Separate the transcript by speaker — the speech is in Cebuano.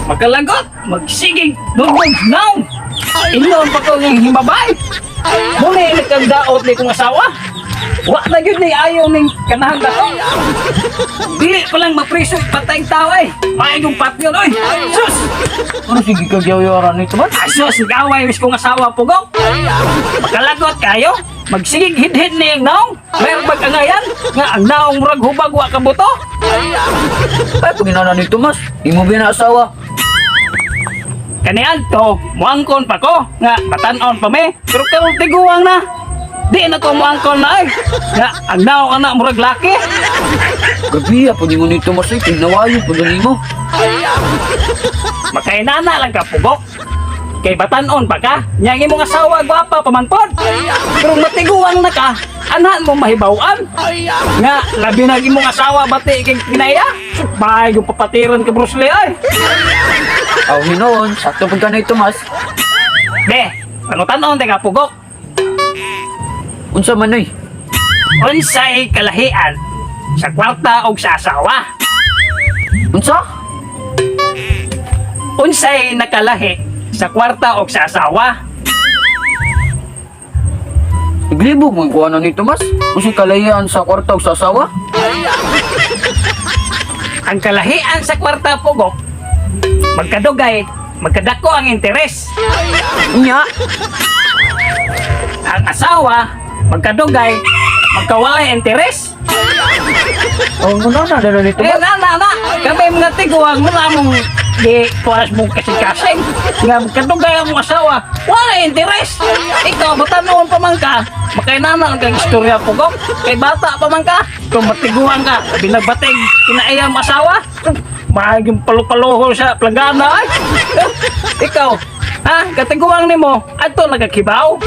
Speaker 1: Makalagot, magsigig, dugog, naong. Inon pa ko ng himabay. Muna yung nagkagdaot ni kong asawa. Wa na yun ni ayaw ning kanahang dato. Dili pa lang mapriso patay tao ay. Maayong patyon oy. Sus!
Speaker 2: Ano sige ka gyaw-yaran ni Tomas?
Speaker 1: Ay, sus, gaway wis kong asawa pugong. Makalagot kayo. Magsigig hidhid ni ang naong. Mayroon pagkangayan nga ang naong murag hubag wa kabuto.
Speaker 2: Ay, paginana ni Tomas, imo ba na asawa?
Speaker 1: Kaniadto, muangkon pa ko nga batan-on pa me. Pero karon tiguang na. Di na ko muangkon na ay. Nga ang naong ana murag laki.
Speaker 2: Grabe, po nimo ni Tomas ay tinawayo po nimo.
Speaker 1: Makainana lang ka pugok. Kay batan-on pa ka, nya ang imong asawa gwapa pa man pod. Pero matiguang na ka, anhan mo mahibaw-an. Nga labi na imong asawa bati kay kinaya. Bahay yung papatiran ka Bruce Lee ay.
Speaker 2: Aw hinoon, sakto pud ka ni Tomas.
Speaker 1: De, pangutan-on ka pugok.
Speaker 2: Unsa man ay?
Speaker 1: Unsay kalahian sa kwarta og sa asawa?
Speaker 2: Unsa?
Speaker 1: Unsay nakalahi sa kwarta og sa asawa?
Speaker 2: Iglibog mo kuha na ni Tomas. Unsay kalahian sa kwarta ug sa asawa?
Speaker 1: Ang kalahian sa kwarta pugok, magkadugay, magkadako ang interes.
Speaker 2: Unya,
Speaker 1: Ang asawa, magkadugay, magkawalay interes.
Speaker 2: aw mo na na ni
Speaker 1: Eh,
Speaker 2: Tomas.
Speaker 1: na, na, na. Kami mga tiguang mo na mong di kuwas mong kasing-kasing. Nga magkadugay ang mong asawa, wala interes. Ikaw, batanoon pa man ka, makainana lang kang istorya pugok. Kay bata pa man ka, kung matiguan ka, binagbating, kinaiya ang asawa, maaging palupaluho sa plagana ay. Eh, ikaw, ha, katiguang nimo, adto nagakibaw.